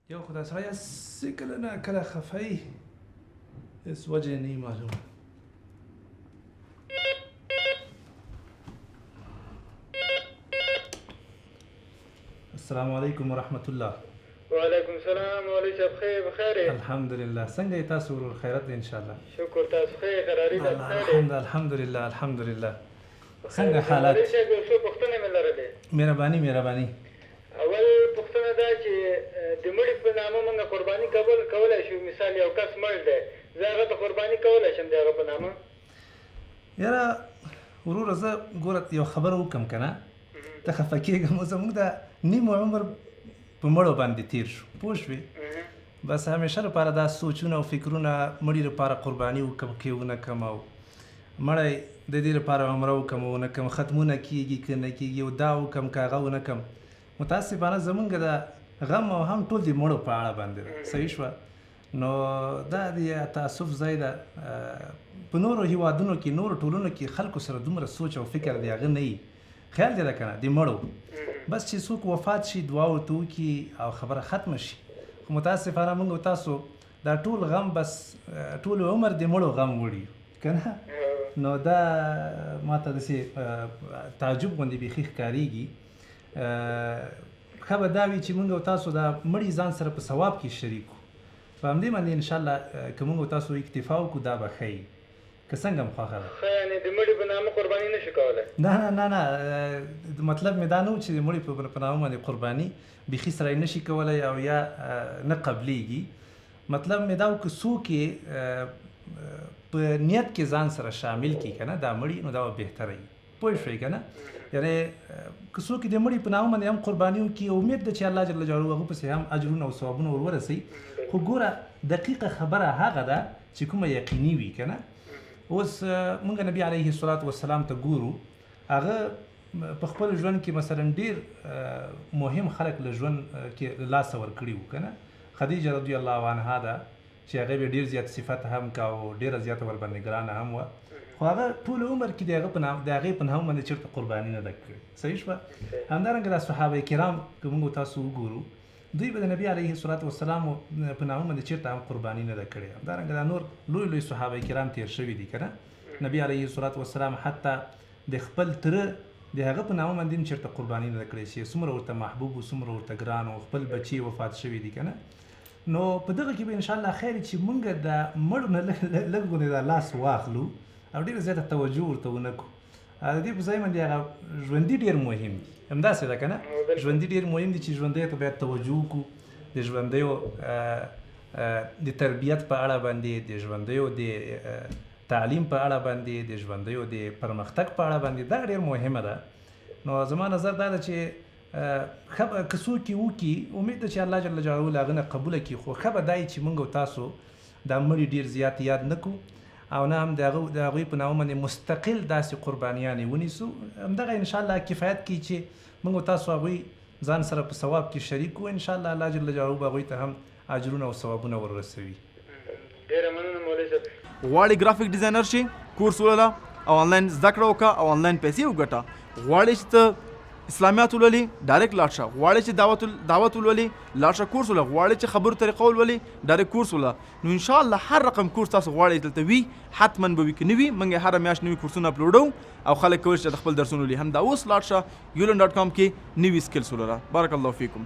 یو خو دا سړی هسې کله نا کله خفه وي، هېڅ وجه یې نه وي معلومه. السلام علیکم ورحمت الله. وعلیکم السلام مولوي صاحب، ښه یې؟ بخیر یې؟ الحمدلله، څنګه یې تاسو ورور؟ خیرت دی ان شاء الله. شکر، تاسو ښه یې؟ قراري ده؟ خیر یې؟ الحمدلله الحمدلله. څنګه حالات؟ مولوي صاحب، یو څو پوښتنې مې لرلې. مهرباني مهرباني. اول پوښتنه دا چې د مړي په نامه موږ قرباني کول کولای شو؟ مثال یو کس مړ دی، زه هغه ته قرباني کولای شم د هغه په نامه؟ یاره وروره، زه ګوره یو خبره وکم که نه ته خفه کېږه مو. زموږ د نیم عمر په مړو باندې تیر شو، پوه شوې؟ بس همیشه لپاره دا سوچونه او فکرونه، مړي لپاره قرباني وکم که ونه کم، او مړی د دې لپاره عمره وکم او ونه کم، ختمونه کیږي که نه کیږي، او دا وکم که هغه ونه کم. متاسفانه زمونږ د غم او هم ټول د مړو په اړه باندې ده، صحیح شوه؟ نو دا د تاسف ځای ده. په نورو هیوادونو کې، نورو ټولنو کې خلکو سره دومره سوچ او فکر دی هغه نه وي. خیال دی ده که نه؟ د مړو بس چې څوک وفات شي، دعا ورته وکړي او خبره ختمه شي. خو متاسفانه موږ او تاسو دا ټول غم، بس ټول عمر د مړو غم وړي که نه. نو دا ماته داسې تعجب غوندې بیخي ښکارېږي. ښه به دا وي چې موږ او تاسو دا مړي ځان سره په ثواب کې شریک کړو. په همدې باندې انشاءالله که موږ او تاسو اکتفا وکړو، دا به ښه وي. که څنګه مو خوښه ده؟ ښه، یعنې د مړي په نامه قرباني نه شو کولی؟ نه نه نه نه، مطلب مې دا نه و چې د مړي په نامه باندې قرباني بیخي سړی نه شي کولی او یا نه قبلیږي. مطلب مې دا و که څوک یې په نیت کې ځان سره شامل کړي که نه دا مړي، نو دا به بهتره وي، پوه شوې که نه؟ یعنې که څوک د مړي په نامه باندې هم قرباني وکړي، امید ده چې الله جل جلاله هغه پسې هم اجرونه او ثوابونه ور ورسوي. خو ګوره، دقیقه خبره هغه ده چې کومه یقیني وي که نه. اوس موږ نبي علیه الصلاة والسلام ته ګورو، هغه په خپل ژوند کې مثلا ډیر مهم خلک له ژوند کې له لاسه ورکړي وو که نه. خدیجه رضی الله عنها ده چې هغه به ډیر زیات صفت هم کاوه، ډیره زیاته ورباندې ګرانه هم وه، خو هغه ټول عمر کې د هغه په نام د هغې په نامه باندې چېرته قرباني نه ده کړې، صحیح شوه؟ همدارنګه دا صحابه کرام که موږ تاسو وګورو، دوی به د نبی علیه الصلاة والسلام په نامه باندې چېرته هم قرباني نه ده کړې. همدارنګه دا نور لوی لوی صحابه کرام تیر شوي دي که نه. نبی علیه الصلاة والسلام حتی د خپل تره د هغه په نامه باندې هم چېرته قرباني نه ده کړې چې څومره ورته محبوب و، څومره ورته ګران و، خپل بچي وفات شوي دي که نه. نو په دغه کې به ان شاء الله خیر چې مونږ د مړو نه لږ غوندې دا لاس واخلو او ډېره زیاته توجه ورته ونه کړو. د دې په ځای باندې هغه ژوندي ډېر مهم دي، همداسې ده که نه؟ ژوندي ډېر مهم دي چې ژوندیو ته باید توجه وکړو، د ژوندیو د تربیت په اړه باندې، د ژوندیو د تعلیم په اړه باندې، د ژوندیو د پرمختګ په اړه باندې، دا ډېر مهمه ده. نو زما نظر دا ده چې ښه به که څوک یې وکړي، امید ده چې الله جل جلاله له هغه نه قبوله کړي. خو ښه به دا وي چې موږ او تاسو دا مړي ډېر زیات یاد نه کړو او نه هم د هغه د هغوی په نامه باندې مستقل داسې قربانیانې ونیسو. همدغه انشاءالله کفایت کوي چې موږ او تاسو هغوی ځان سره په ثواب کې شریک کړو. انشاءالله الله جل جلاله به هغوی ته هم اجرونه او ثوابونه ورسوي. ډیره مننه مولوی صاحب. غواړې ګرافیک ډیزاینر شې؟ کورس ولوله او انلاین زده کړه وکړه او انلاین پیسې وګټه. غواړې چې ته اسلامیات ولولې؟ ډایرکټ لاړ شه. غواړې چې دعوت ولولې؟ لاړ شه کورس ولوله. غواړې چې خبرو طریقه ولولې؟ ډایرکټ کورس ولوله. نو ان شاء الله هر رقم کورس تاسو غواړئ دلته وي، حتما به وي. که نه وي، موږ یې هره میاشت نوي کورسونه اپلوډوو او خلک کولی شي چې خپل درسونه ولولي. همدا اوس لاړ شه یولن ډاټ کام کې نوي سکلز ولره. بارک الله فیکم.